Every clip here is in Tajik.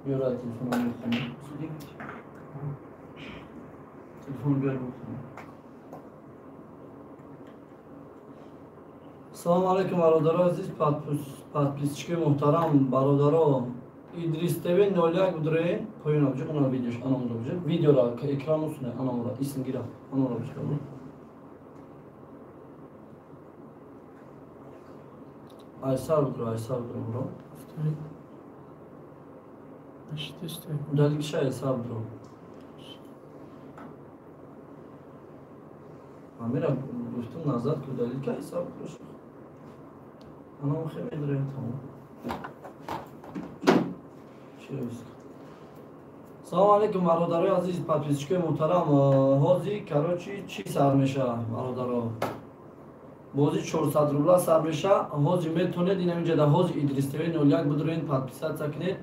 Биёра телефонро мехонем. Телефон биёр бихонем. Салому алейкум, бародаро азиз, подписчики муҳтарам, бародаро. Идрис ТВ 01 будре, поён обҷи, она видеош, ана онро обҷи. Видеора экран усуне, ана онро, исм гира, ана онро обҷи. Айсар будро, айсар будро, бро. Удаликша айсар будро. Амира гуфтум назад ки удалика айсар будро. Ана он хеле медре, тамом. Салом алейкум, бародарои азиз, подписчикои муҳтарам. Ҳозир, короче, чӣ сар меша, бародаро? Бозӣ 400 рубла сар меша. Ҳозир метонед ин ҳаминҷа да ҳозир Идрис ТВ 01 бидурен, подписаться кунед.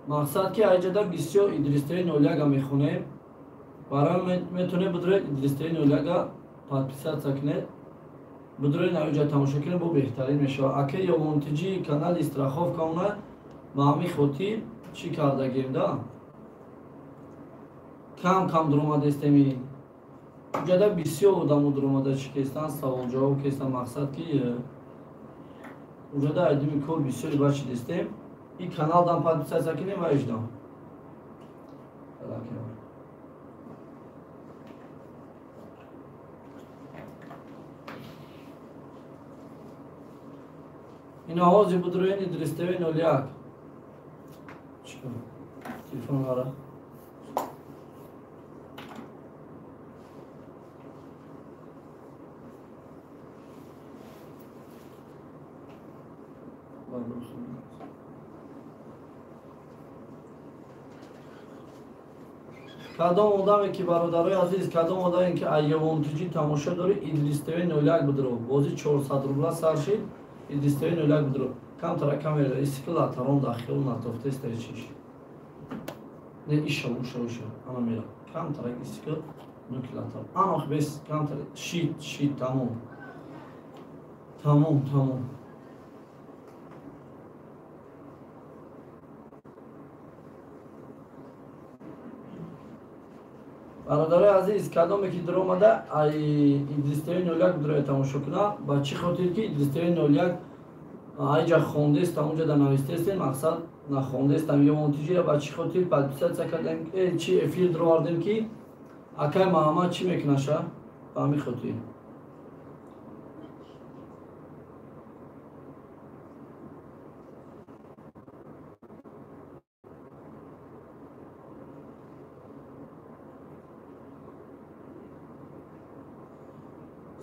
Мақсад ки айҷада бисёр Идрис ТВ 01 мехонем. Барои метонед бидуред Идрис ТВ 01 подписаться кунед. Бидуред ҳаминҷа тамошо кунед, бо беҳтарин мешавад. Ака ё монтиҷи канали страховка она ба ҳамин хотир чӣ кардагем да? Кам кам дуромадестеми. Уҷада бисёр одамо дуромада чӣ кестан, савол-ҷавоб кестан, мақсад ки уҷада айдими кор бисёри бачи дестем. И канал дам подписаться кунем ва иждам. Ино ҳозир будроен Идрис ТВ 01. Чикор? Телефон ара. Кадом одаме ки, бародарои азиз, кадом одаме ки айёвонтиҷи тамошо дорӣ, Идрис ТВ 01 будро. Бозӣ 400 рубла сар шид, Идрис ТВ 01 будро. Камтара камера истикла тарон дахил натофтеста чиш. Не иша уша уша. Ана мера. Камтара истикл нукила тарон. Ана бес камтара шит шит тамом. Тамом тамом. Бародарои азиз, кадоме ки дуромада ай Идрис ТВ 01 будроя тамошо куна, ба чӣ хотир ки Идрис ТВ 01 айҷа хондестам, унҷа да навистестем, мақсад нахондестам ё монтиҷира ба чӣ хотир подписаться кардем, чӣ эфир дуровардем ки акай Муҳаммад чӣ мекунаша? Ба ҳамин хотир.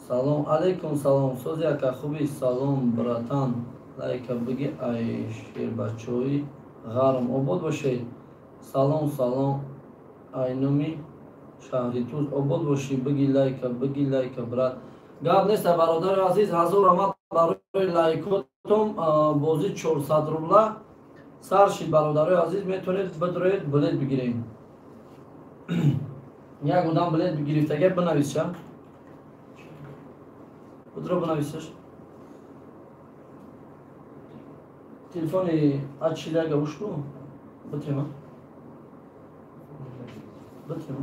Салом алейкум, салом. Сози ака хуби, салом братан. Лайка биги ай шербачои ғарм обод бошед. Салом, салом ай номи шаҳри Туз обод бошӣ. Биги лайка, биги лайка брат. Гап нест, бародари азиз, ҳазор раҳмат барои лайкотон. Бозӣ 400 рубла сар шид, бародарои азиз, метавонед бидроед билет бигирем. Як одам билет гирифтага бинависша. Будро бинависаш. Телефони ачилага ушу? Битема. Битема.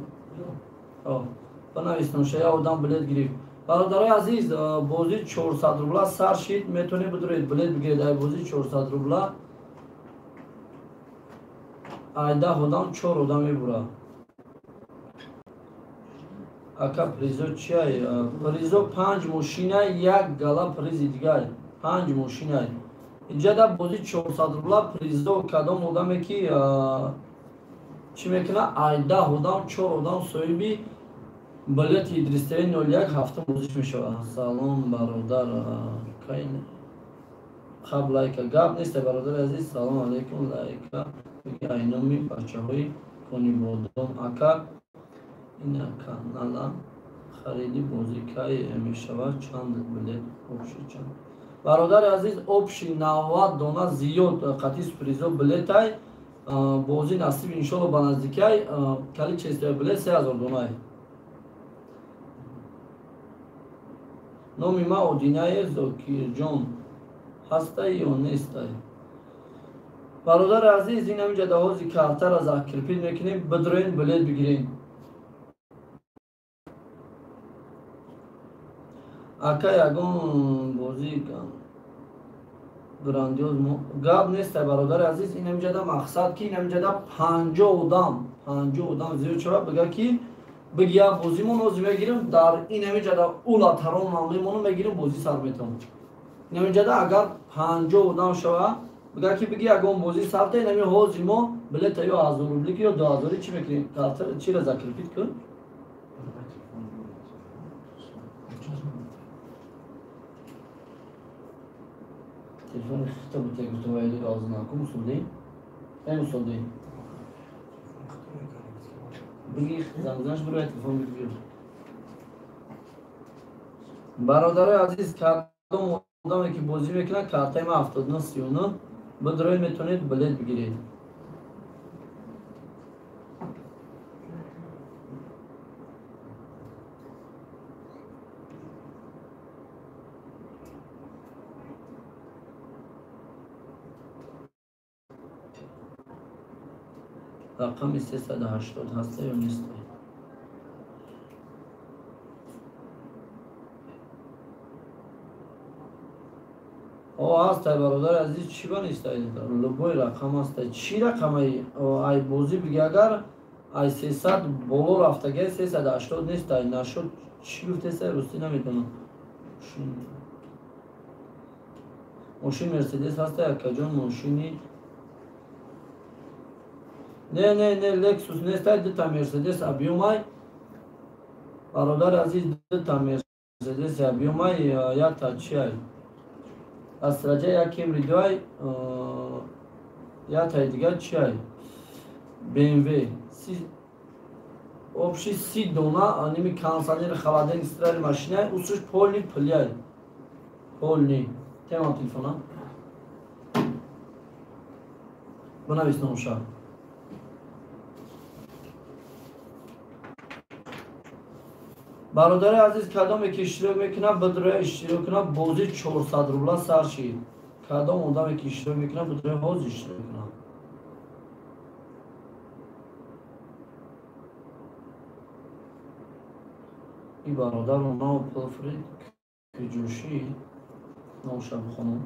О, бинависам ша, як одам билет гирифт. Бародарои азиз, бозӣ 400 рубла сар шид, метавонед бидроед билет бигиред. Ай бозӣ 400 рубла ай 10 одам 4 одам мебурад. Ака призо чиай? Призо 5 мошина, як гала призи дигар. 5 мошина. Инҷа да бозӣ 400 рубла призо кадом одаме ки чӣ мекунад? Ай 10 одам 4 одам соҳиби билети Идрис ТВ 01 ҳафтум бозиш мешавад. Салом бародар, кай қабл лайка гап нест, бародари азиз. Салом алейкум, лайка ай номи бачаҳои Конибодом. Ака ин канала хариди бозӣ кай мешавад? Чанд билет общий чанд? Бародари азиз, общий 90 дона зиёд қатъи сюрпризо билетай. Бозӣ насиб иншолло ба наздикай. Количество билет 3000 донай. Номи ма Одинае Зокирҷон ҳастай ё нестай? Бародари азиз, ин ҳаминҷа даҳози картара закрепить мекунем, бидроен билет бигирем. Ака, ягон бозӣ грандиоз гап нестай, бародари азиз. Ин ҳаминҷада мақсад ки ин ҳаминҷада 50 одам зиёд шава, бига ки биги як бозимон ҳозир мегирем, дар ин ҳаминҷада улатарон мемонам, мегирем, бозӣ сар метавон. Ин ҳаминҷада агар 50 одам шава, бига ки биги ягон бозӣ сарта, ин ҳамин ҳозир мо билета ё 1000 рублики ё 2000 чӣ мекунем? Чира закрепить кун? Телефони хита бута гуфтавайду азнаку мусулдӣ, э мусулдӣ, биги зангзанаш бироя, телефон бигир. Бародарои азиз, кадом одаме ки бозӣ мекунад, картаи ма 7939, бидроед, метавонед билет бигиред. Рақами 380 ҳаста ё нест? О, ҳастай, бародари азиз, чӣ ба нестай? Любой рақам ҳастай. Чӣ рақамай ай бозӣ биги, агар ай 300 боло рафтагай, 380 нестай. Нашуд, чӣ гуфтесай, рустӣ намедонам. Мошин Мерседес ҳастай, акаҷон? Мошини не, не, не, Лексус нестай, дута Мерседес объёмай, бародари азиз, дута Мерседес объёмай, якта чиай, Астраҷа, як Кемри дуай, яктаи дигар чиай, БМВ. Общий 30 дона ними кондиционер, холодильник, стиральный машина, усуш полный пуляй, полный. Тема телефона бинавис номша. Бародари азиз, кадоме ки иштирок мекунад, бидроя иштирок кунад, бозӣ 400 рубла сар шид. Кадом одаме ки иштирок мекунад, бидроя ҳозир иштирок кунад. И бародаро нав пулфрид киҷӯшӣ номша бихонам.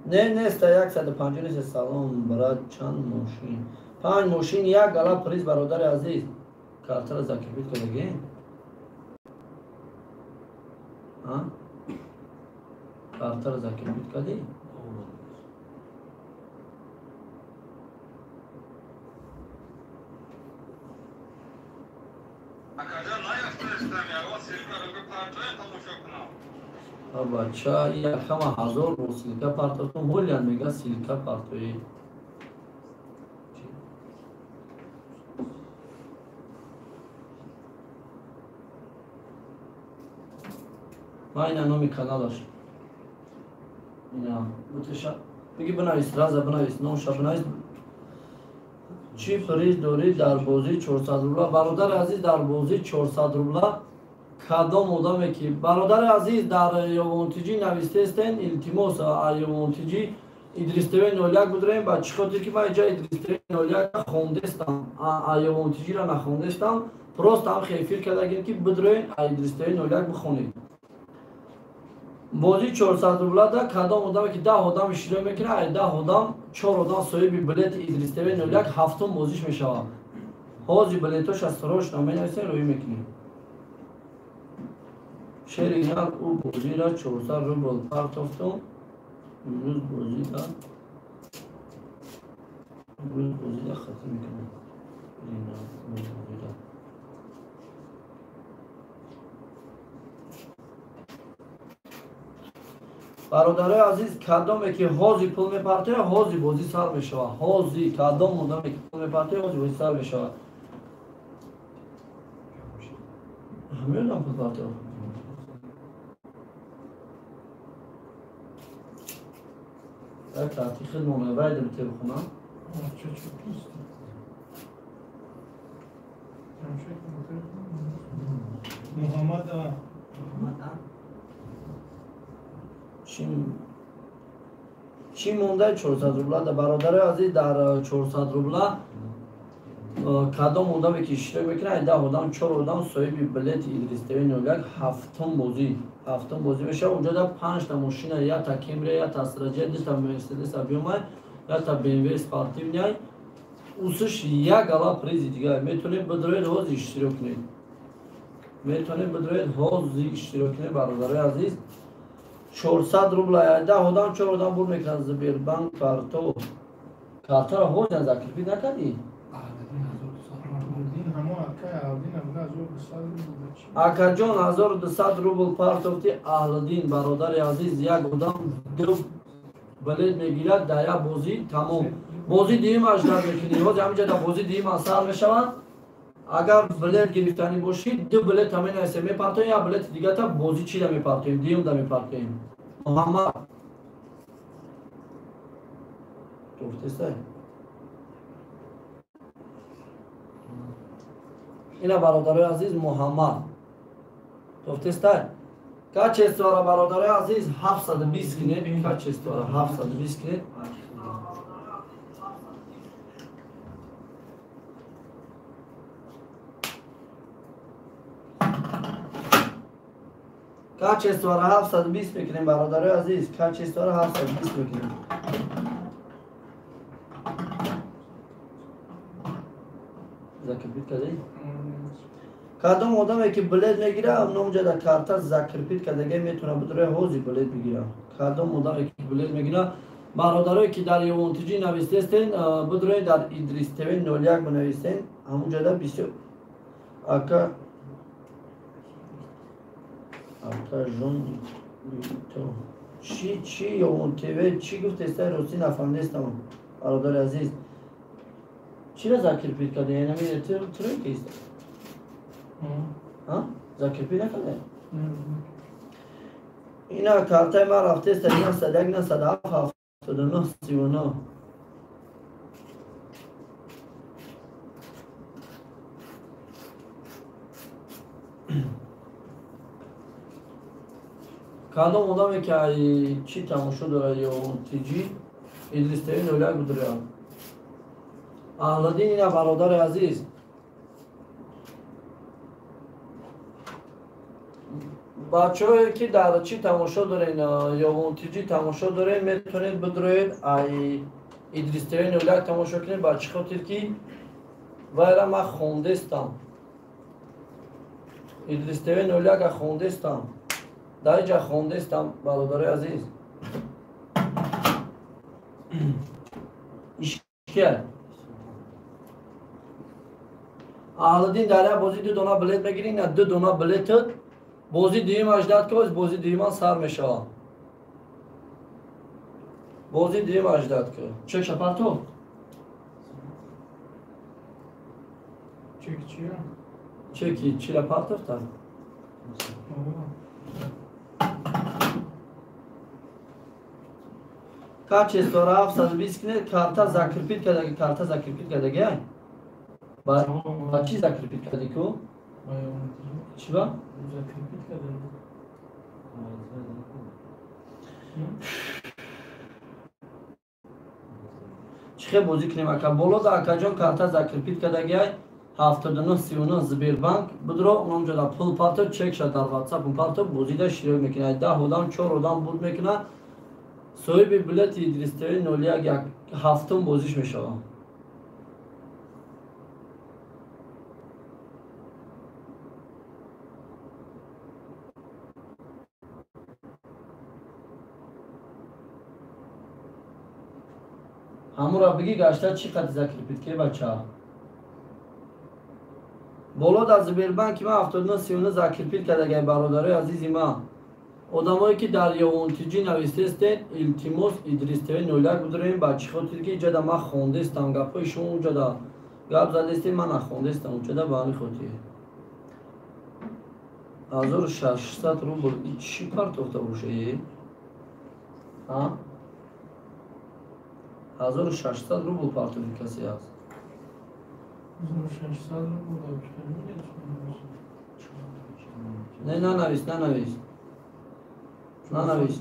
Не, неста, 150 нест. Салом, брат, чанд мошин? Панҷ мошин, як гала приз, бародари азиз. Картара закрепить кардагӣ? Картара закрепить кардӣ? Акаҷон, наёфтаистам, ягон ссылка руга партоем, тамошо кунам. Бача, якама ҳазор бор ссылка партотум, ҳолиян мега ссылка партоӣ. Ма ина номи каналаш. Ина бутеша. Биги бинавис, раза бинавис, номша бинавис. Чӣ приз дорӣ дар бозии 400 рубла? Бародари азиз, дар бозии 400 рубла кадом одаме ки, бародари азиз, дар Ёвонтиҷӣ навистестен, илтимос, Ёвонтиҷӣ Идрис ТВ 01 будурем. Ба чӣ хотир ки ман иҷа Идрис ТВ 01 хондестам, Ёвонтиҷиро нахондестам, просто ҳам эфир кардагем ки бидроен, Идрис ТВ 01 бихонед. Бозии 400 рублада кадом одаме ки 10 одам иштирок мекунад, ай 10 одам чор одам соҳиби билети Идрис ТВ 01 ҳафтум бозиш мешавад. Ҳозир билетоша срочно менависем, рӯӣ мекунем. Шери нар, ӯ бозиро 400 рубл партофтум, имрӯз бозида хатм мекунам. Бозида бародарои азиз, кадоме ки ҳозир пул мепартояд, ҳозир бозӣ сар мешавад. Ҳозир кадом одаме ки пул мепартояд, ҳозир бозӣ сар мешавад. Ҳамин одам пул партояд. Як карти хидмон вайда бите бихонам. Муҳаммад А. Чӣ монда 400 рубла? Да бародарои азиз, дар 400 рубла кадом одаме ки иштирок мекунад, 10 одам, 4 одам соҳиби билети Идрис ТВ 01 ҳафтум бозӣ мешавад. Унҷо да 5 та мошина, якта Кемрия, якта Астраҷия, дута Мерседес объёмай, якта БМВ спортивный, усш як гала призи дигар. Метавонед бидроед, ҳозир иштирок кунед. Метавонед бидроед, ҳозир иштирок кунед, бародарои азиз. 400 рубла, 10 одам, 4 одам бур мекунанд. Сбербанк карто, картаро ҳозир закрепить накардӣ? Акаҷон, 1200 рубл партофти, Аҳлиддин, бародари азиз. Як одам ду билет мегирад дар як бозӣ, тамом. Бозӣ дуюм аждат мекунӣ. Ҳозир ҳаминҷа дар бозӣ дуюм асар мешаванд. Агар билет гирифтанӣ бошӣ, ду билет ҳамин мепартоем, як билети дигата бозӣ чида мепартоем, дуюмда мепартоем. Муҳаммад гуфтестай. Ина, бародарои азиз, Муҳаммад гуфтестай. Качествора, бародарои азиз, 720 кунед. Качествора 720 кунед. Качествора 720 мекунем, бародарои азиз, качествора 720 мекунем. Закрепить кардӣ? Кадом одаме ки билет мегира, номҷа дар карта закрепить кардаге, метавона бидурои, ҳозир билет бигира. Кадом одаме ки билет мегира, бародарое ки дар Ёвонтиҷӣ навистестен, бидурои, дар Идрис ТВ 01 бинависен, ҳамунҷода бисёр. Ака, акажон, чӣ, чӣ Ёвон ТВ чӣ гуфтестай? Ростӣ нафаҳмидестам, бародари азиз. Чира закрепить карда? Янами тройка ист, закрепить накарда? Ина картаи ман рафтеста: 901 907 79 39. Кадом одаме ки ай чӣ тамошо дорад, ё тиҷи Идрис ТВ 01 будуря. Аҳладин, ина, бародари азиз, бачаҳое ки дар чӣ тамошо дорен, Ёвонтиҷӣ тамошо дорен, метавонед бидроед, ай Идрис ТВ 01 тамошо кунед. Ба чӣ хотир ки вайра ман хондестам, Идрис ТВ 01 хондестам, дар иҷа хондестам, бародарои азиз. Ишкия Аҳлиддин, дар як бозӣ ду дона билет мегирӣ. На, ду дона билетат бозӣ дуюм аждат ки, бозӣ дуюман сар мешавад. Бозӣ дуюм аждат ки. Чек шапарто. Чек чия? Чеки чира партофта? Качествора 720 кунед. Карта закрепить кардаги, карта закрепить кардаги. Ба чӣ закрепить карди ку? Чӣ ба? Закрепить карда. Чӣ хел бозӣ кунем, ака? Боло да, акаҷон, карта закрепить кардагиай: 79 39, Сбербанк. Бидро, онҷода пул парто, чекша дар Ватсап парто, бозида широк мекунад. 10 одам, чор одам буд мекунад, соҳиби билети Идрис ТВ 01 як ҳафтум бозиш мешавад. Ҳамура бигӣ, гашта чӣ қадр закрепить ки, бача. Боло дар Сбербанки ман 79 39 закрепить кардагай. Бародарои азизи ман, одамое ки дар Ёвонтиҷӣ навистестед, илтимос, Идрис ТВ 01 бидорем. Ба чӣ хотир ки иҷода ман хондестам гапҳои шумо, уҷода гап задестем, ман нахондестам уҷода, ба ҳамин хотир. 1600 рубл и чӣ партофта боша? 1600 рубл партофи касе аст. 1600 рубл. Не, нанавис, нанавис. Нанавис.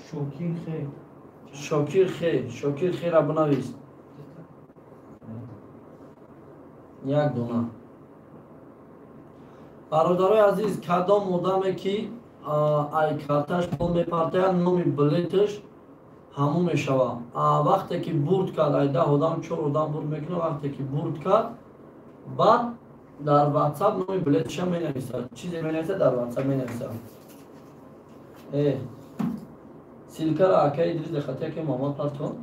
Шокир хе. Шокир хе, Шокир хера бинавис. Як дона. Бародарои азиз, кадом одаме ки ай карташ пул мепартояд, номи билеташ ҳамон мешавад. Вақте ки бурд кард, ай 10 одам 4 одам бурд мекунад, вақте ки бурд кард, баъд дар WhatsApp номи билеташа менависад. Чизе менависад, дар WhatsApp менависад. Ссылкаро акаи Идрис дехати акаи Муҳаммад парто.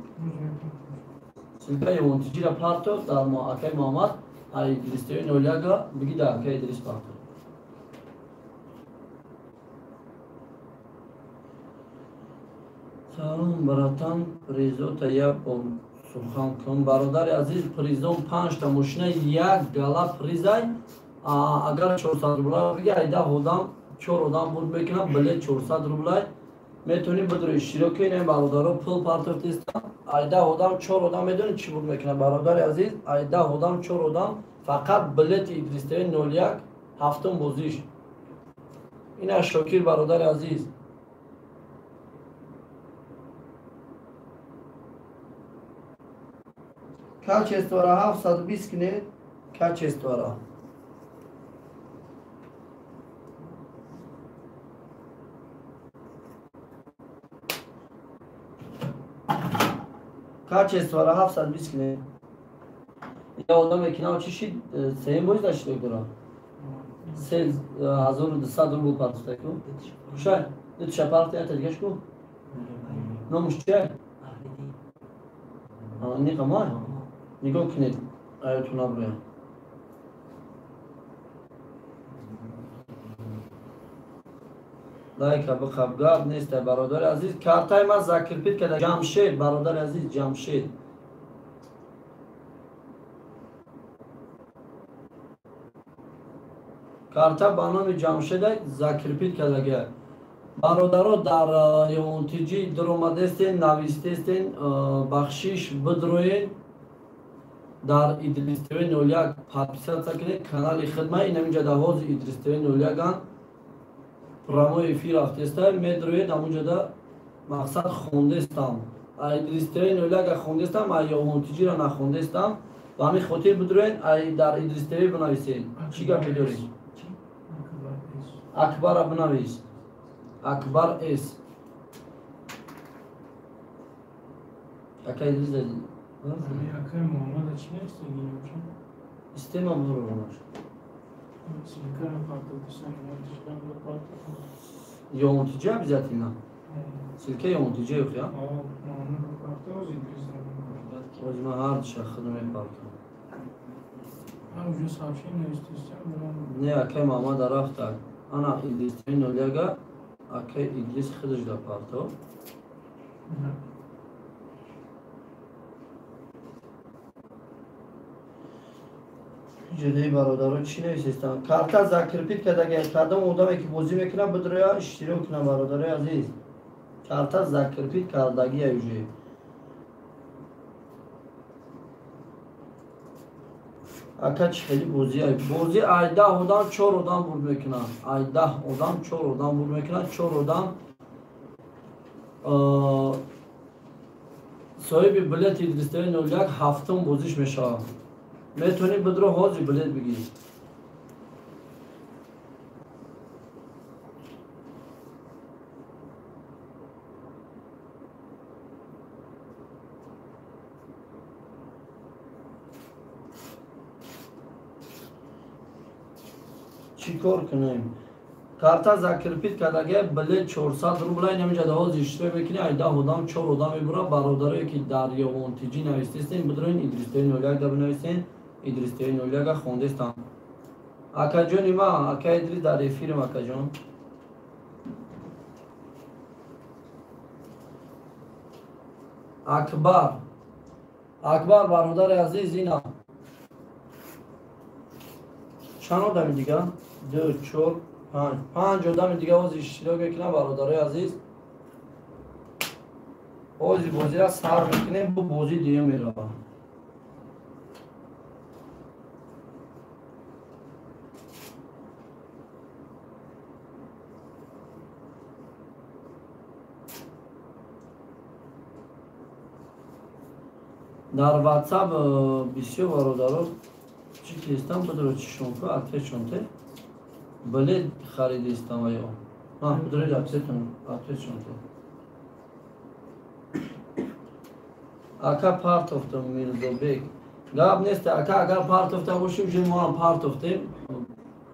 Ссылка Ёвонтиҷиро парто дар акаи Муҳаммад, ай Идрис ТВ 01 биги дар акаи Идрис парто. Салом братан, призота як бор сухан кун. Бародари азиз, призон 5 та мошина, як гала призай. Агар 400 рубла биги, ай 10 одам 4 одам бурд мекунад, билет 400 рублай. Метавонӣ бидури иштирок кунӣ, бародаро пул партофтистан. Ай 10 одам 4 одам медонӣ чӣ бурд мекунад, бародари азиз? Ай 10 одам 4 одам фақат билети Идрис ТВ 01 ҳафтум бозиш. Ина Шокир, бародари азиз. Качествора 720 кунед, качествора. Качествора 720 кунед. Я одаме ки нав чӣ шид, сеюм боз дашт дора. 3200 рубл партофта ку. Кушай, дутша партия дигаш ку. Номуш чия? Ниқа май? Нигоҳ кунед, аёту наброям. Лайка бихаб, гап нест, бародари азиз. Картаи ман закрепить карда. Ҷамшед, бародари азиз, Ҷамшед. Карта ба номи Ҷамшеда закрепить кардагия. Бародаро, дар Ёнтиҷи дуромадестен, навистестен, бахшиш, бидроен, дар Идрис ТВ 01 подписаться кунед канали хидма. Инаминҷа дар ҳозир Идрис ТВ 01 прямой эфир рафтеста, медроед ҳамунҷода. Мақсад хондестам, Идрис ТВ 01 хондестам, а Ёнтиҷиро нахондестам. Ба ҳамин хотир бидроед, ай дар Идрис ТВ бинависед. Чӣ гапе доред? Акбара бинавис. Акбар С. Ака Идрис. Акаи Муҳаммада чӣ нест? Истема буромаш. Ссылкаро партофтисан, партоф. Ёнтиҷи обязательно. Ссылка Ёнтиҷи я? Муҳаммад партоф, Идрис. Ҳозир ман ҳар душа худам мепартом. Уже сообщение навистестам. Не, акаи Муҳаммада рафта. Ана Идрис ТВ 01 акаи Идрис худаш да партов. Ҷадаи бародаро чӣ нависестанд? Карта закрепить кардага. Кадом одаме ки бозӣ мекунад, бидроя иштирок кунад, бародарои азиз. Карта закрепить кардагия уже. Ака, чӣ хели бозӣ? Бозӣ ай 10 одам 4 одам бурд мекунад. Ай 10 одам 4 одам бурд мекунад, 4 одам соҳиби билети Идрис ТВ 01 ҳафтум бозиш мешавад. Метавонӣ бидро ҳозир билет бигирӣ. Чӣ кор кунем? Карта закрепить кардагия, билет 400 рубла. Инаминҷа да ҳозир иштирок мекунӣ, ай 10 одам 4 одам мебура. Бародарое ки дар Ёвонтиҷӣ навистестен, бидроин Идрис ТВ 01 да бинависен. Идрис ТВ 01 хондестам. Акаҷони ма, ака Идрис, дар эфирим, акаҷон. Акбар, Акбар, бародари азиз, ина чанд одами дига? Ду, чор, панҷ, панҷ одами дига ҳозир иштирок мекунам, бародарои азиз. Ҳозир бозира сар мекунем, бу бозӣ дуюм мерава. Дар WhatsApp бисёр бародаро чӣ кистам будро чишонку ответшонте билет харидистам ва ё будрои ответшонте. Ака партофтам Мирзобек. Гап нест ака, агар партофта бошӣ уже мо ҳам партофтем.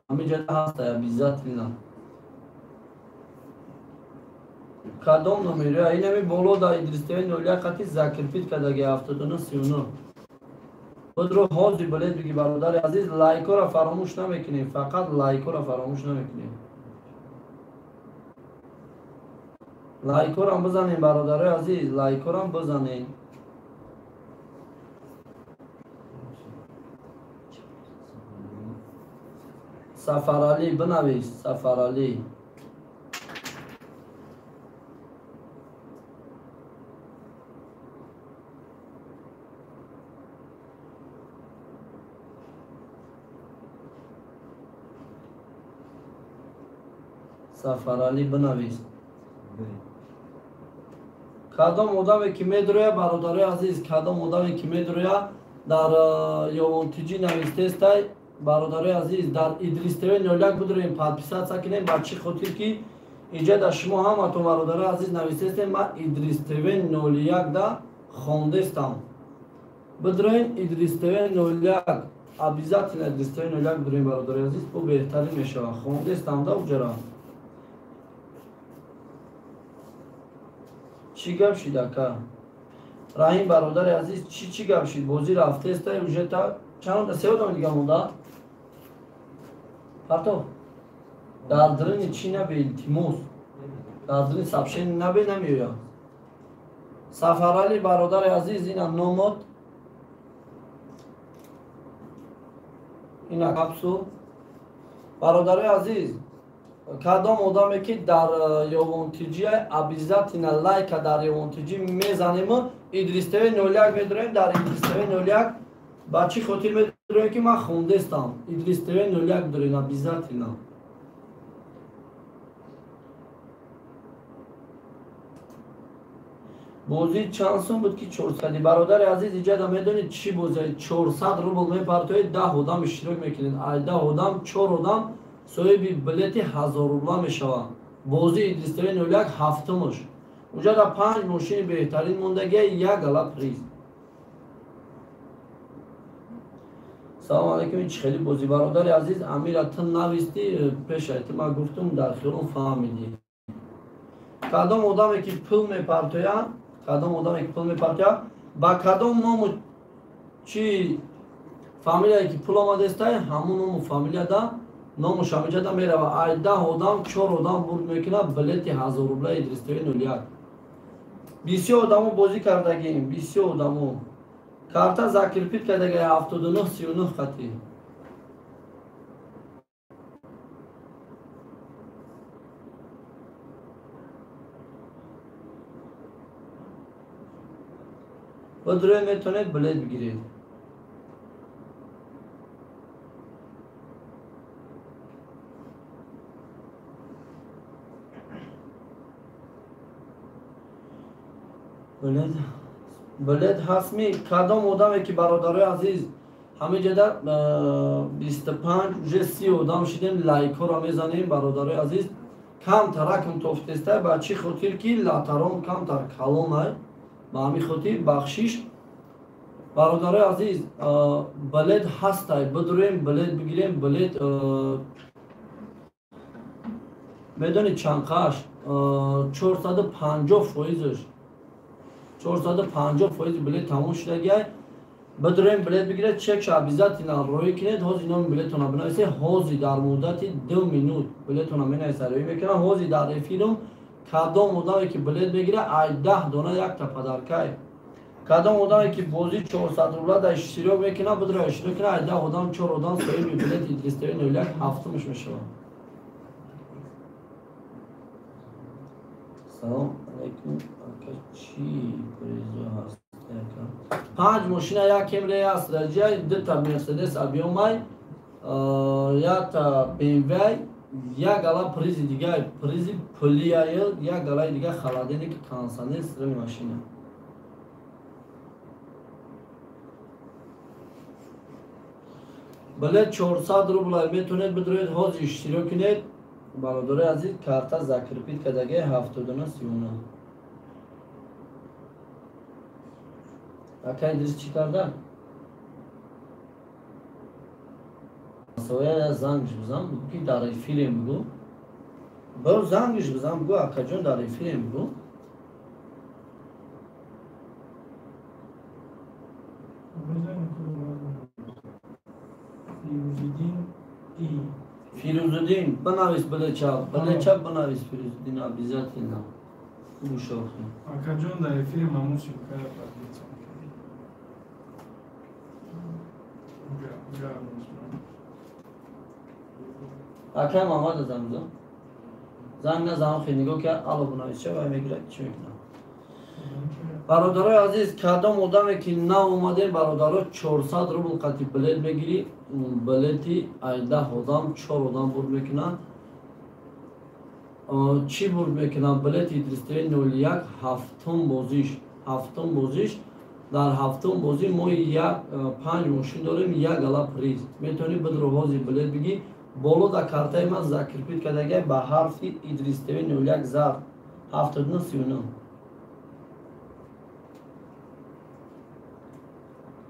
Ҳамин ҷода ҳаста обязательно. Кадом номеро? Инами боло да Идрис ТВ 01 қати закрепит кадаги 7939. Будро ҳозир билет биги бародари азиз, лайкора фаромӯш намекунем, фақат лайкора фаромӯш намекунем. Лайкорам бизанем бародарои азиз, лайкорам бизанем. Сафаралӣ бинавис, Сафаралӣ. Сафаралӣ бинавис. Кадом одаме ки медроя, бародарои азиз, кадом одаме ки медроя дар Ёвонтиҷӣ навистестай, бародарои азиз, дар Идрис ТВ 01 бидроем, подписаться кунем. Ба чӣ хотир ки инҷа дар шумо ҳаматон бародарои азиз навистестем, ман Идрис ТВ 01 да хондестам. Бидроем Идрис ТВ 01, обязательно Идрис ТВ 01 бидроем бародарои азиз, бо беҳтарин мешавад. Хондестам да уҷара. Чӣ гап шид ака? Раҳим бародари азиз, чӣ гап шид? Бозӣ рафтеста уже та чанд се одам дига монда? Партов. Дар дирини чӣ набе илтимос? Дар дирини сообщение набе намеояд. Сафаралӣ бародари азиз, ина номот, ина капсул. Бародари азиз, кадом одаме ки дар Ёвонтиҷӣ обязательно лайка дар Ёвонтиҷӣ мезанем, Идрис ТВ 01 медроем, дар Идрис ТВ 01 ба чӣ хотир медроем ки ман хондестам. Идрис ТВ 01 дорем обязательно. Бозӣ чанд сум буд ки 400? Бародари азиз, иҷада медонед чӣ бозӣ? 400 рубл мепартоед, 10 одам иштирок мекунед. Ай 10 одам 4 одам соҳиби билети 1000 рубла мешаванд. Бозӣ Идрис ТВ 01 ҳафтумаш. Уҷада 5 мошини беҳтарин мондагия, як гала приз. Салом алейкум, чӣ хеле бозӣ бародари азиз, Амира ту навистӣ пешай, ту ман гуфтум дар хиёлам фаҳмидӣ. Кадом одаме ки пул мепартояд, кадом одаме ки пул мепартояд, ба кадом ному чӣ фамилияе ки пул омадестай, ҳамун ному фамилияда ному шамиҷада мерава. Ай 10 одам 4 одам бурд мекунад билети 1000 рубла Идрис ТВ 01. Бисёр одамо бозӣ кардагим, бисёр одамо. Карта закрепит кардага 7939 қатӣ. Бидроед метавонед билет бигиред. Билет ҳастми? Кадом одаме ки бародарои азиз ҳамин ҷода 25 уже 30 одам шидем, лайкҳоро мезанем бародарои азиз. Камтаракм тофтестай, ба чӣ хотир ки латарон камтар калонай, ба ҳамин хотир бахшиш. Бародарои азиз, билет ҳастай, бидроем билет бигирем. Билет медонед чанд қаш? 450%-ш. 450% билет тамом шудагиай. Бидроем билет бигиред, чекша обязательно роӣ кунед. Ҳозир номи билетона бинависед. Ҳозир дар муддати 2 минут билетона менависад, роӣ мекунам. Ҳозир дар эфирум кадом одаме ки билет мегирад, ай 10 дона якта подаркай. Кадом одаме ки бозӣ 400 рубла дар иштирок мекунад, бидроя иштирок кунад, ай 10 одам 4 одам соҳиби билети Идрис ТВ 01 ҳафтумаш мешавад. Салом алейкум ака Чӣ призо ҳаст? Панҷ мошина, як Кемри аст, раҷай, дута Мерседес объёмай, якта БМВ, як гала призи дига, призи пулияй, як галаи дига холодильник, кондиционер, стиральная машина. Билет 400 рубл метавонед бидроед, ҳозир иштирок кунед. Бародарои азиз, карта закрепить кардаги 79 39. Ака Идрис чӣ карда? Соя зангш бизан, бугӯ ки дар эфирем бугӯ. Бо зангш бизан, бугӯ акаҷон дар эфирем бугӯ. Фирӯзуддин, бинавис билеча, билеча бинавис Фирӯзуддин обязательно. Гӯшохи. Акаҷон дар эфири мамун ссылкара подписаться. Акай Муҳаммад занг зад. Занг назанам, хел нигоҳ кард, алло бинавис ча вай мегирад, чӣ мекунад. Бародарои азиз, кадом одаме ки нав омадем, бародаро, 400 рубл қати билет мегирӣ, билети 10 одам, чор одам бурд мекунанд. Чӣ бурд мекунанд? Билети Идрис ТВ 01 ҳафтум бозиш, ҳафтум бозиш. Дар ҳафтум бозӣ мо як панҷ мошин дорем, як гала приз. Метавонӣ бидро ҳозир билет бигӣ. Боло дар картаи ман закрепить кардагай ба ҳарфи Идрис ТВ 01 зард 79 39.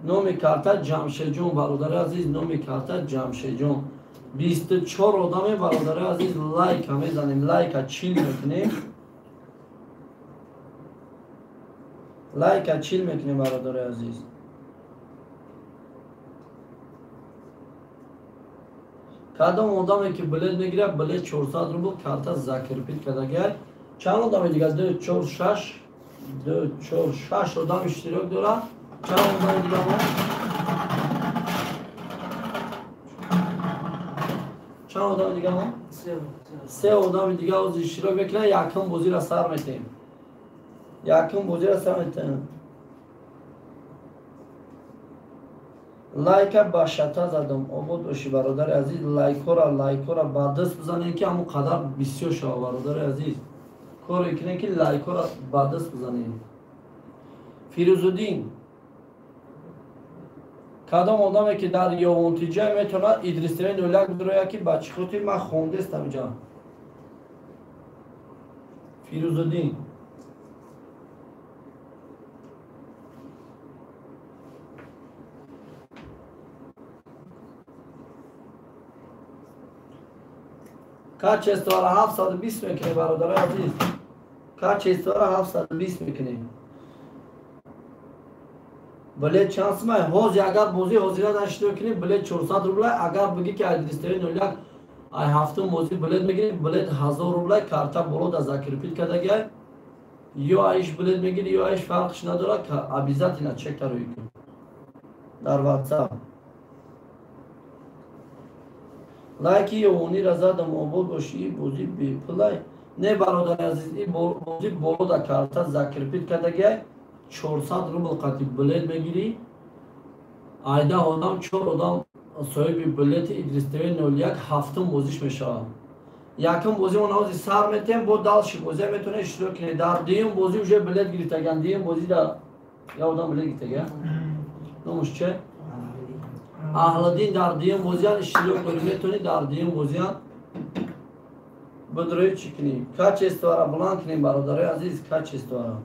Номи карта Ҷамшедҷон, бародари азиз, номи карта Ҷамшедҷон. 24 одаме, бародари азиз, лайка мезанем, лайка чил мекунем. Лайка чил мекунем, бародари азиз. Кадом одаме ки билет мегирад, билет 400 рубл, карта закрепить кардагай. Чанд одаме дигар? 2 4 6 2 4 6 одам иштирок дорад. Чанд одами дигар мо? Чанд одами дигар мо? Се одами дигар ҳозир иштирок мекунанд. Якум бозиро сар метаҳем. Якум бозиро сар метаҳем. Лайка ба шата задам. Обод бошӣ, бародари азиз. Лайкора, лайкора ба даст бизанем, ки ҳамон қадар бисёр шава, бародари азиз. Коре кунем, ки лайкора ба даст бизанем. Фирӯзуддин, кадом одаме ки дар Ёвонтиҷа метавонад Идрис ТВ 01 бирояд, ки ба чӣ хотир ман хондестам инҷа. Фирӯзуддин. Качествора 720 мекунем, бародарои азиз. Качествора 720 мекунем. Билет чанд сумай? Ҳозир агар бозӣ ҳозира иштирок кунем, билет 400 рубла. Агар бигӣ ки Идрис ТВ 01 ай ҳафтум бозӣ билет мегирем, билет 1000 рубла, карта боло да закрепить кардагай. Ё айш билет мегирӣ, ё айш, фарқш надорад, обязательно чека рӯй кун. Дар WhatsApp. Лайки ёвонира задам, обод бошӣ, и бозӣ бепулай. Не, бародари азиз, и бозӣ боло да карта закрепить кардагай, 400 рубл қати билет мегирӣ. Айда одам, чор одам соҳиби билети Идрис ТВ 01 ҳафтум бозиш мешавад. Якум бозӣ мо ҳозир сар метем, бо дальше бозия метавонед иштирок кунед. Дар дуюм бозӣ уже билет гирифтаган, дуюм бозӣ да я одам билет гирифтага. Номуш че? Аҳлиддин. Дар дуюм бозиан иштирок кунед, метавонед дар дуюм бозиан бидрои чӣ кунем? Качествора баланд кунем, бародарои азиз, качествора.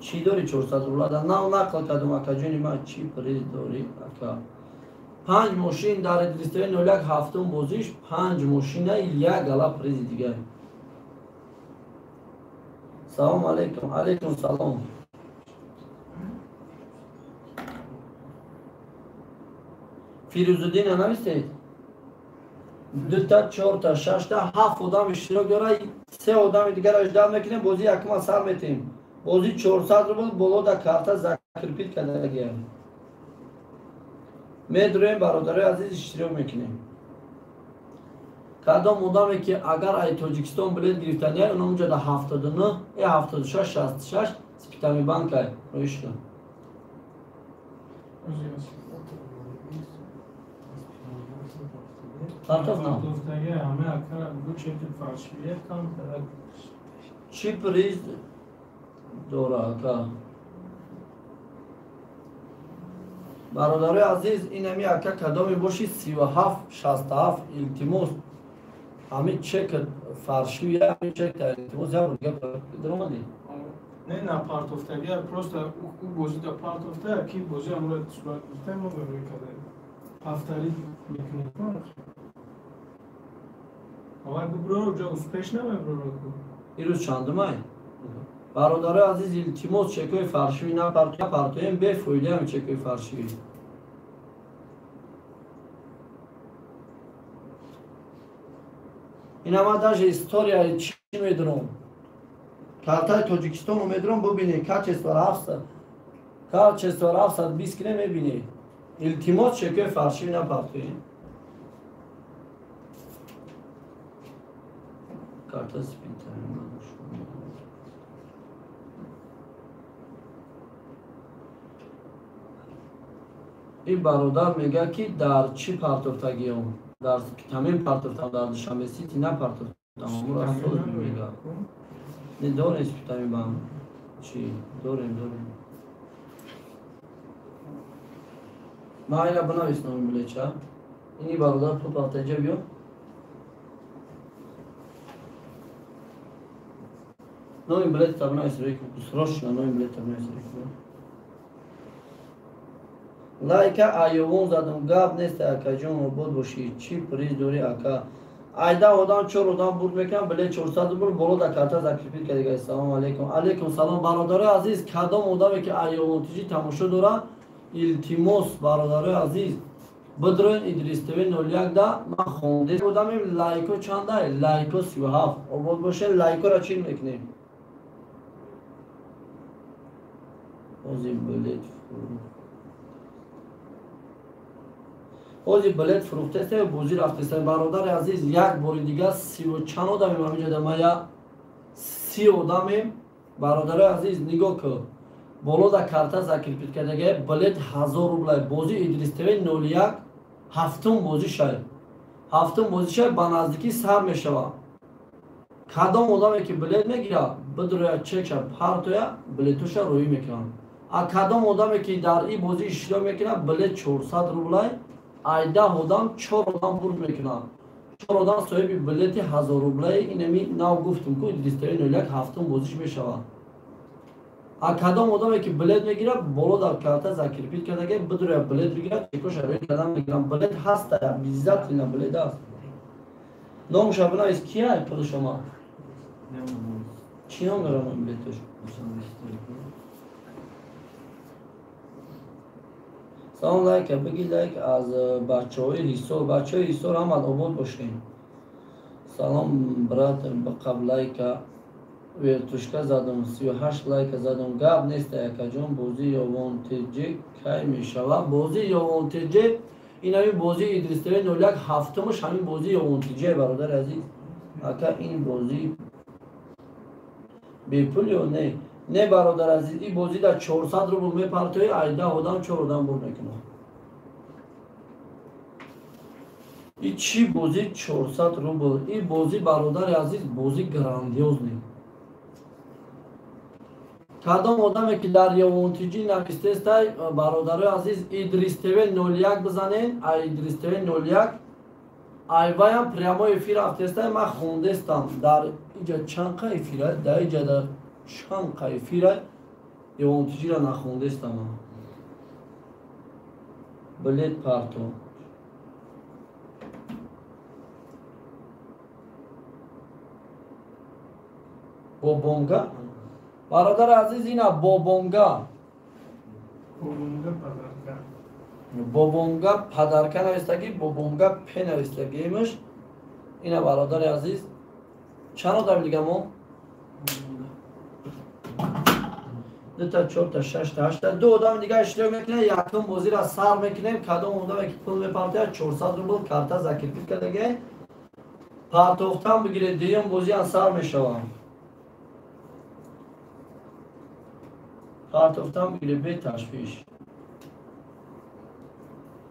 Чӣ дори 400 рубла? Да нав нақл кардум, акаҷони ман, чӣ приз дорӣ, ака? Панҷ мошин дар Идрис ТВ 01 ҳафтум бозиш, панҷ мошина, як гала призи дигар. Салом алейкум, алейкум салом. Фирӯзуддина навистед? Дута, чорта, шашта, ҳафт одам иштирок дорад. Се одами дигарро ждать мекунем, бозӣ якума сар метем. Бозӣ 400 рубл, боло да карта закрепить кардагия. Медроем, бародарои азиз, иштирок мекунем. Кадом одаме ки агар ай Тоҷикистон билет гирифтания, оно унҷа да 79 76 66 Спитами банкай роишка. Партов на. Чӣ приз дора ака? Бародарои азиз, инами ака кадоме боши 37 67 илтимос. Ҳамин чек фарши, ҳамин чек илтимос як бор дига даромадӣ? Не, на партофтагия, просто ӯ бозӣ да партофта, ки бозӣ амро сурат гирифта, мо барои кадаем. Повторить мекунем. Авай бубро, ҷо успешно меброра ку. Ирӯз чандумай? Бародарои азиз, илтимос чекҳои фаршивӣ напартоем, бефоидаам чекҳои фаршивӣ. Ина ман даже историяи чӣ медонам. Картаи Тоҷикистоно медонам, бубинед, качествора 700, качествора 720 кине мебинед. Илтимос чекҳои фаршивӣ напартоем. Карта Спитами. Ин бародар мегӯяд, ки дар чӣ партофтагиём? Дар Спитамин партофтам, дар Душанбе Сити напартофтам. Амура соз мегӯяд. Не дорем Спитамин бам. Чӣ? Дорем, дорем. Ман ина бинависам ин билетча. Ини бародар пул партаҷа биё. Номи билетта бинавис, срочно номи билетта бинавис. Лайка айёвон задам, гап нест, акаҷон, обод бошӣ. Чӣ приз дорӣ, ака? Айда одам чор одам бурд мекунам, билет 400 рубл боло да карта закрепить кардига. Салом алейкум. Алейкум салом, бародарои азиз, кадом одаме ки айёвон тиҷи тамошо дора, илтимос, бародарои азиз, бидроен Идрис ТВ 01 да ман хонде одамем. Лайко чандай? Лайко 37. Обод бошед, лайкора чӣ мекунем? Ози билет ози билет фурӯхтаеста бозӣ рафтеста. Бародари азиз, як бори дигар сиву чанд одамем ҳаминҷо да мая 30 одамем. Бародари азиз, нигоҳ кун, боло да карта закрепить кардага билет 1000 рублай. Бозӣ Идрис ТВ 01 ҳафтум бозӣ шай. Ҳафтум бозӣ шай ба наздикӣ сар мешавад. Кадом одаме ки билет мегирад, бидроя чекша партоя, билетоша роӣ мекунанд. А кадом одаме ки дар ин бозӣ иштирок мекунад, билет 400 рублай. Айда одам чор одам бурд мекунанд. Чор одам соҳиби билети 1000 рублай. Инами нав гуфтум ку Идрис ТВ 01 ҳафтум бозиш мешавад. А кадом одаме ки билет мегирад, боло дар карта закрепить кардаги, бидроя билет бигирад, чекоша роӣ кардан мегирам. Билет ҳаста, обязательно билет аст. Номша бинавис, кия пули шумо? Чӣ ном дорам ин билетош? Салом, лайка биги, лайк аз бачаҳои Ҳисор. Бачаҳои Ҳисор ҳамат обод бошед. Салом, брат, бақаб лайка вертушка задам, 38 лайка задам. Гап нест, акаҷон, бозии Ёвон ТЖ кай мешавад? Бозии Ёвон ТЖ ин ҳамин бозии Идрис ТВ 01 ҳафтумаш ҳамин бозии Ёвон ТЖ, бародари азиз. Ака, ин бозӣ бепул ё не? Не, бародар азиз, ин бозӣ дар 400 рубл мепартоӣ, айда одам чор одам бурд мекунад. И чӣ бозӣ 400 рубл? Ин бозӣ, бародари азиз, бозӣ грандиозный. Кадом одаме ки дар Ёвон ТЖ навистестай, бародарои азиз, Идрис ТВ 01 бизанед, ай Идрис ТВ 01 айваям прямой эфир рафтестай, ман хондестам. Дар иҷа чанд қа эфира? Дар иҷа дар чанд қа эфира Ёвон ТЖ-ра нахондестам. Билет парто. Бобонга? Бародари азиз, ина Бобонга. Бобонга подарка. Бобонга подарка навистагӣ, Бобонга п навистагиимш. Ина бародари азиз, чанд одам дига мо? Дута, чорта, шашта, ҳашта, ду одам дига иштирок мекунем, якум бозиро сар мекунем. Кадом одаме ки пул мепартояд, 400 рубл карта закрепить кардаги. Партофтан бигиред, дуюм бозиам сар мешавам. Партофтан бигиред, бе ташвиш.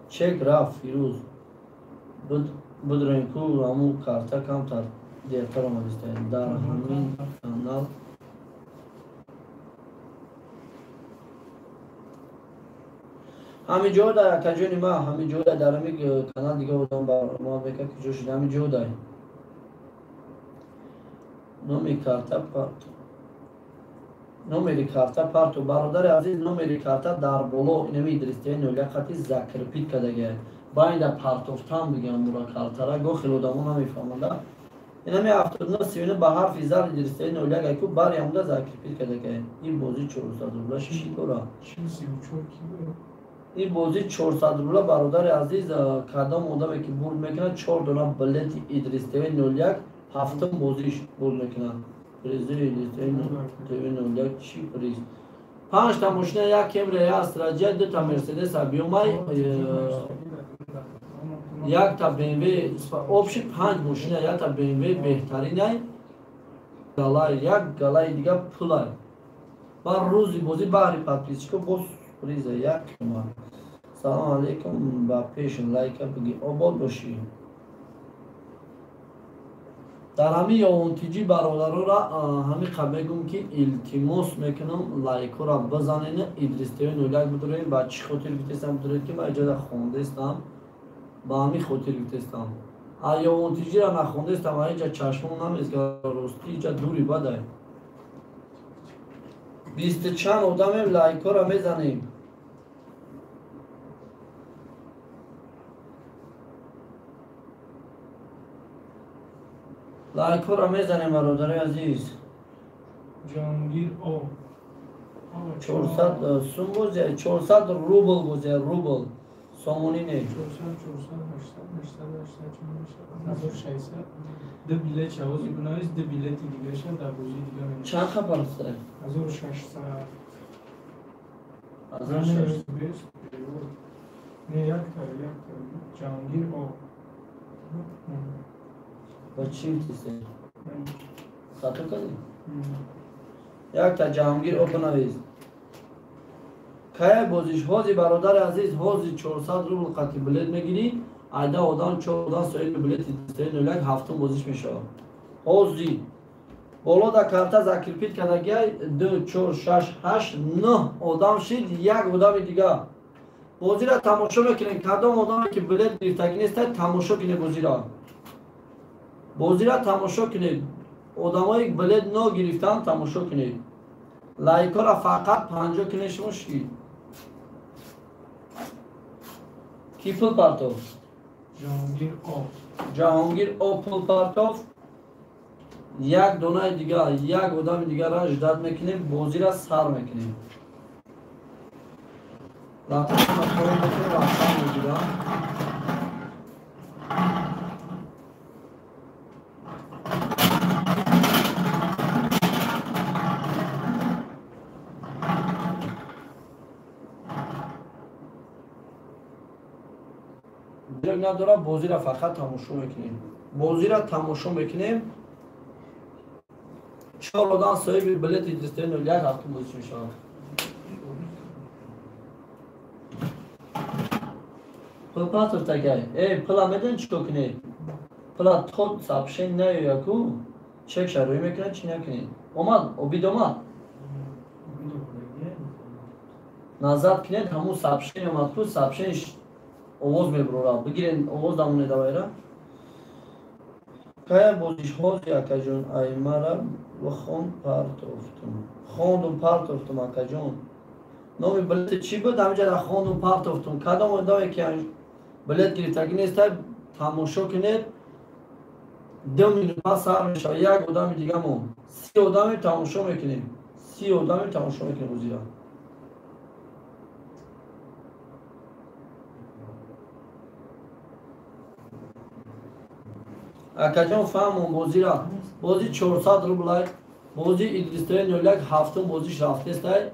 Чек рафт, Фирӯз. Бидроем ку ҳамун карта камтар дертар омадистаем. Дар ҳамин канал ҳамин ҷо дар акаҷони ма, ҳамин ҷо дар ҳамин канал дига одам баромад мекард, ки ҷо шуда ҳамин ҷо дай. Номи карта парто. Номери карта парто. Бародари азиз, номери карта дар боло инами Идрис ТВ 01 қати закрепить кардагия. Байда партофтан бигам бура картара, го хел одамо намефаҳманда. Инами 79 39 ба ҳарфи зар Идрис ТВ 01 айку бари ҳамуда закрепить кардагия. Ин бозӣ 400 рубла чӣ дора? Ин бозӣ 400 рубла, бародари азиз, кадом одаме ки бурд мекунад, 4 дона билети Идрис ТВ 01 ҳафтум бозиш бурд мекунад. Призи Идрис ТВ 01 чӣ приз? 5 та мошина, як Кемри, як Астра Ҷ, 2 та Мерседес Абиомай, як та БМВ, общий 5 мошина, як та БМВ беҳтаринай, галай, як галаи дига пулай. Бар рӯзи бозӣ баҳри подписчико боз приза як кима. Салом алейкум, ба пеш лайка биги, обод бошӣ. Дар ҳамин ёвонтиҷӣ бародарора ҳамин қабл мегӯм ки илтимос мекунам лайкҳоро бизанед, Идрис ТВ 01 бидуред. Ба чӣ хотир гуфтестам бидуред ки ман иҷода хондестам, ба ҳамин хотир гуфтестам. А ёвонтиҷиро нахондестам, а иҷа чашмон намезгара, ростӣ иҷа дури бадай. Бисту чанд одамем, лайкҳоро мезанем. Лайкҳоро мезанем, бародари азиз. Ҷонгир О. 400 сум бозия, 400 рубл бозия, рубл. Сомонӣ не. 400, 400, 800, 800, 800, 1600. Ду билет шавози бинавис, ду билети дигаша дар бозии дига менавис. Чанд хабар аст? 1600. 1600. Не, якта, якта. Ҷонгир О. Ба чӣ гуфтисте? Хато кардӣ? Якта Ҷаҳонгир О бинавис. Кая бозиш? Ҳози бародари азиз, ҳози 400 рубл қати билет мегирӣ, айда одам 4 одам соҳиби билети 01 ҳафтум бозиш мешавад. Ҳози боло да карта закрепить кардагиай 2 4 6 8 9 одам шид, як одами дига. Бозиро тамошо мекунем. Кадом одаме ки билет гирифтагӣ нестай, тамошо кунед бозиро. Бозиро тамошо кунед. Одамое билет ногирифтан тамошо кунед. Лайкҳоро фақат 50 кунед шумо шид. Ки пул партов? Ҷаҳонгир О. Ҷаҳонгир О пул партов. Як донаи дига, як одами дигарро ждат мекунем, бозиро сар мекунем. Латафа мекунем, рафтан мегирам. Надора, бозиро фақат тамошо мекунем. Бозиро тамошо мекунем. 4 одам соҳиби билети 01 ҳафтум бозиш мешавад. Пул партов такай. Эй, пула медонӣ чӣ кор кунед? Пула то сообщение наёяд ку, чек шароӣ мекунад, чӣ накунед. Омад, обид омад. Назад кунед, ҳамун сообщение омад ку, сообщение овоз мебурорад. Бигирен овоз дамоне давайра. Кая бозиш ҳози акаҷон, аймара бихон партофтум. Хондум партофтум акаҷон. Номи билети чӣ буд? Ҳаминҷа дар хондум партофтум. Кадом одаме ки билет гирифтагӣ нестай, тамошо кунед. 2 минут пас сар мешавад. Як одами дига мон. 30 одаме тамошо мекунем. 30 одаме тамошо мекунем бозиро. Акаҷон фаҳмон бозиро. Бозӣ 400 рублай. Бозӣ Идрис ТВ 01 ҳафтум бозиш рафтестай.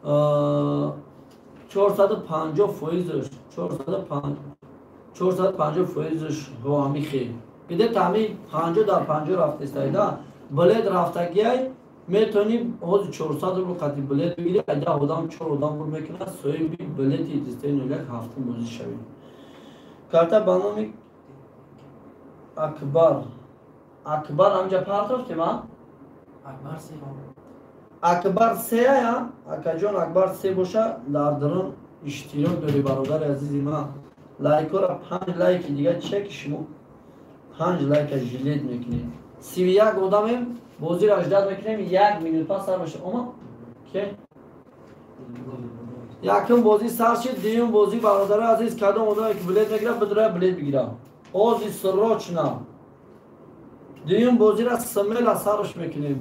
450 фоизш, 450 фоизш ҳамихе. Где-то ҳами 50 дар 50 рафтестайда. Билет рафтагиай метавонӣ ҳозир 400 рубл қати билет бигирӣ, ай 10 одам 4 одам бур мекунад, соҳиби билети Идрис ТВ 01 ҳафтум бозӣ шавӣ. Карта ба номи Акбар. Акбар ҳамҷа партофтем, а? Акбар се. Акбар се ая? Акаҷон, Акбар се боша, дар дарун иштирок дорӣ, бародари азизи ман. Лайкора 5 лайки дига чек шумо 5 лайка жилет мекунед. 31 одамем, бозиро ждат мекунем, 1 минут пас сар мешавад. Омад? Ке? Якум бозӣ сар шид, дуюм бозӣ бародари азиз, кадом одаме ки билет мегирад, бидурая билет бигирад. Ҳозир срочно. Дуюм бозиро смело сарш мекунем.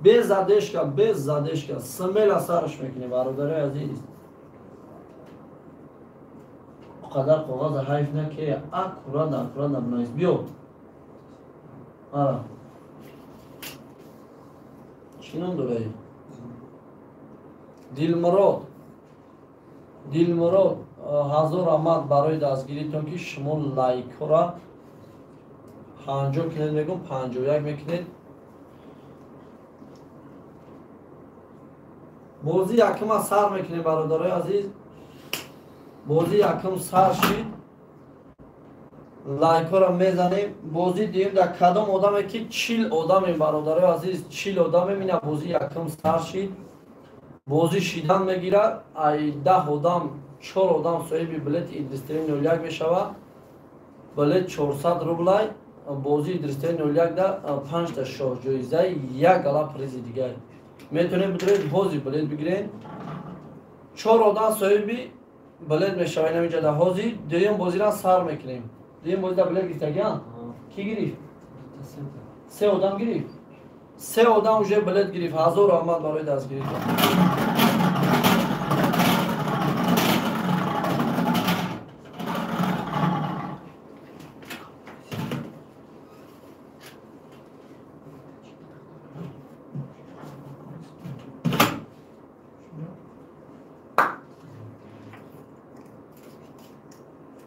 Без задержка, без задержка, смело сарш мекунем, бародари азиз. Қадар коғаза ҳайф наке, аккурат, аккурат набинавис. Биё. Ара. Чӣ ном дорад? Дилмурод. Дилмурод, ҳазор раҳмат барои дастгиритон, ки шумо лайкҳоро 50 кунед, мегӯм 51 мекунед. Бозӣ якума сар мекунем, бародарои азиз. Бозӣ якум сар шид. Лайкҳоро мезанем. Бозӣ дуюм дар кадом одаме ки 40 одамем, бародарои азиз, 40 одамем, ина бозӣ якум сар шид. Бозӣ шидан мегирад, ай 10 одам 4 одам соҳиби билети Идрис ТВ 01 мешавад. Билет 400 рублай. Бозӣ Идрис ТВ 01 да 5 та шоҳҷоизаи, як гала призи дигар. Метавонед бидуред ҳозир билет бигиред. 4 одам соҳиби билет мешавад инаминҷа дар ҳозир. Дуюм бозиро сар мекунем. Дуюм бозида билет гирифтагиан? Кӣ гирифт? 3 одам гирифт. 3 одам уже билет гирифт. Ҳазор раҳмат барои дастгиритон.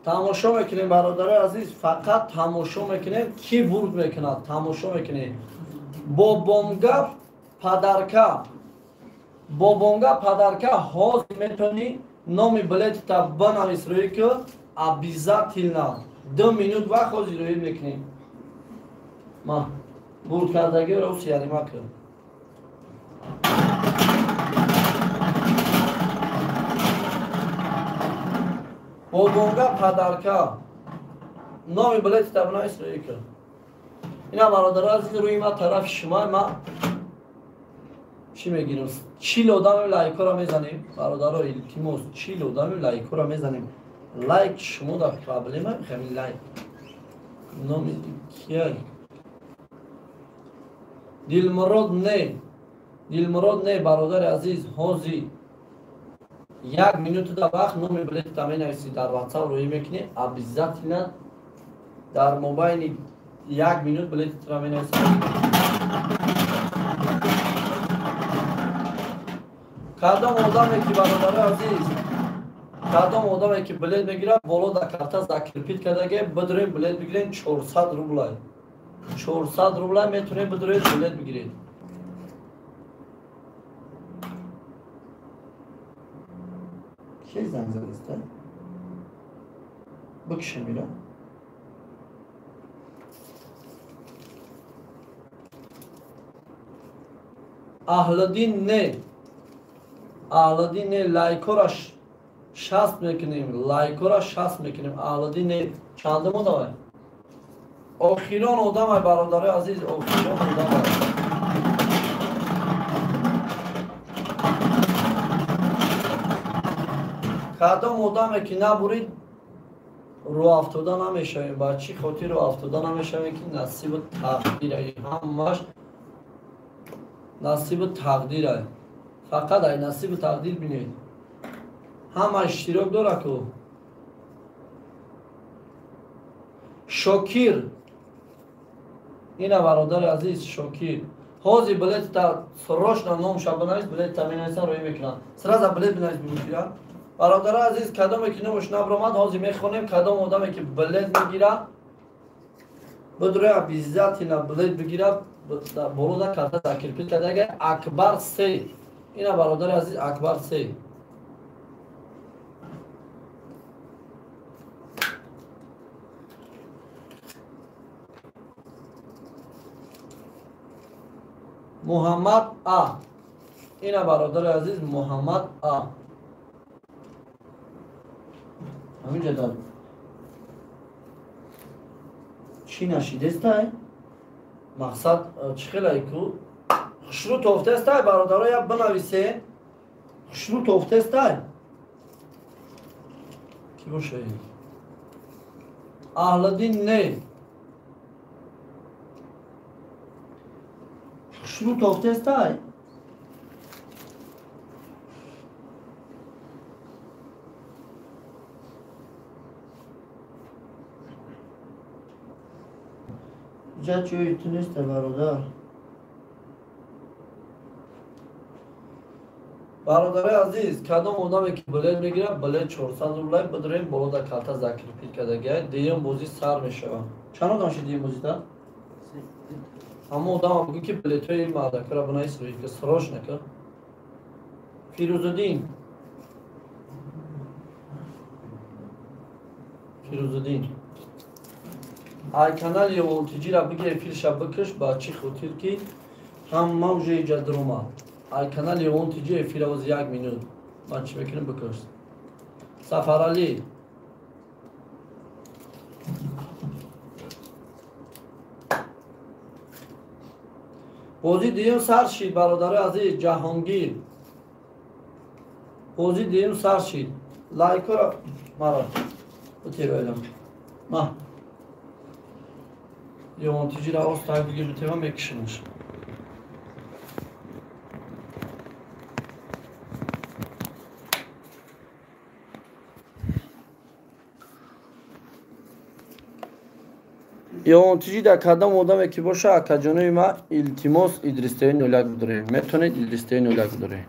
Тамошо мекунем, бародарои азиз, фақат тамошо мекунем, ки бурд мекунад, тамошо мекунем. Бобомга падарка. Бобомга падарка ҳозир метавонӣ номи билетита бинавис рӯй ки обязательно 2 минут вақт ҳозир рӯй мекунем. Ма бурд кардагиро сиярима кун. Бобонга падарка номи билетита бинавис рӯй кун. Ина бародарои азиз, рӯи ма тарафи шумо, ма чӣ мегирем? 40 одами лайкҳоро мезанем, бародаро, илтимос, 40 одами лайкҳоро мезанем. Лайк шумо дар проблема, ҳамин лайк. Номи кия? Дилмурод не. Дилмурод не, бародари азиз, ҳозир 1 минут да вақт номи билетита менависӣ, дар WhatsApp рӯй мекунӣ, обязательно дар мобайни 1 минут билетитро менависӣ. Кадом одаме ки, бародарои азиз, кадом одаме ки билет мегирад, боло дар карта закрепит кардаге, бидурем билет бигирем 400 рублай. 400 рублай метавонем бидурем билет бигиред. Ки занг задиста? Бикшем ира. Аҳлиддин не. Аҳлиддин не, лайкҳоро 60 мекунем, лайкҳоро 60 мекунем. Аҳлиддин не, чандум одамай? Охирон одамай, бародарои азиз, охирон одамай. Кадом одаме ки набурид, рӯафтода намешавем. Ба чӣ хотир рӯафтода намешавем, ки насибу тақдир, ҳамаш насибу тақдир. Фақат ай насибу тақдир бинед. Ҳама иштирок дорад ку. Шокир. Ина бародари азиз, Шокир. Ҳозир билетта срочно номша бинавис, билетта менависам, рӯй мекунам. Сразу билет бинавис, бигӯ. Бародари азиз, кадоме ки номаш набаромад, ҳозир мехонем. Кадом одаме ки билет мегира, бидуре обязательно билет бигира, болода карта закрепить кардага. Акбар се. Ина бародари азиз, Акбар се. Муҳаммад А. Ина бародари азиз, Муҳаммад А. Ҳаминҷа дар чӣ нашидестай? Мақсад чӣ хелай ку? Хушрӯ тофтестай, бародаро, я бинависе. Хушрӯ тофтестай. Ки боша? Аҳлиддин не. Хушрӯ тофтестай. Ҷа ҷои ту неста, бародар. Бародари азиз, кадом одаме ки билет мегирад, билет 400 рублай, бидурем болода карта закрепить кардагиай. Дуюм бозӣ сар мешавад. Чанд одам шид дуюм бозида? Ҳамон одама бигӯ ки билетҳои ин мардакара бинавис, срочно ка. Фирӯзуддин. Фирӯзуддин. Ай канали Олтиҷира бигир, эфирша бикиш, ба чӣ хотир ки ҳама уже иҷа дуромад. Ай канали Олтиҷи эфира оз як минут. Ман чӣ мекунем, бикиш. Сафаралӣ. Бозӣ дуюм сар шид, бародари азиз, Ҷаҳонгир. Бозӣ дуюм сар шид. Лайкора мара бутевелам. Ма. Ёнтиҷира оста бигир, бутева мекишимаш. Ёнтиҷи дар кадом одаме ки боша, акаҷонои ма, илтимос, Идрис ТВ 01 бидорем. Метавонед Идрис ТВ 01 бидорем.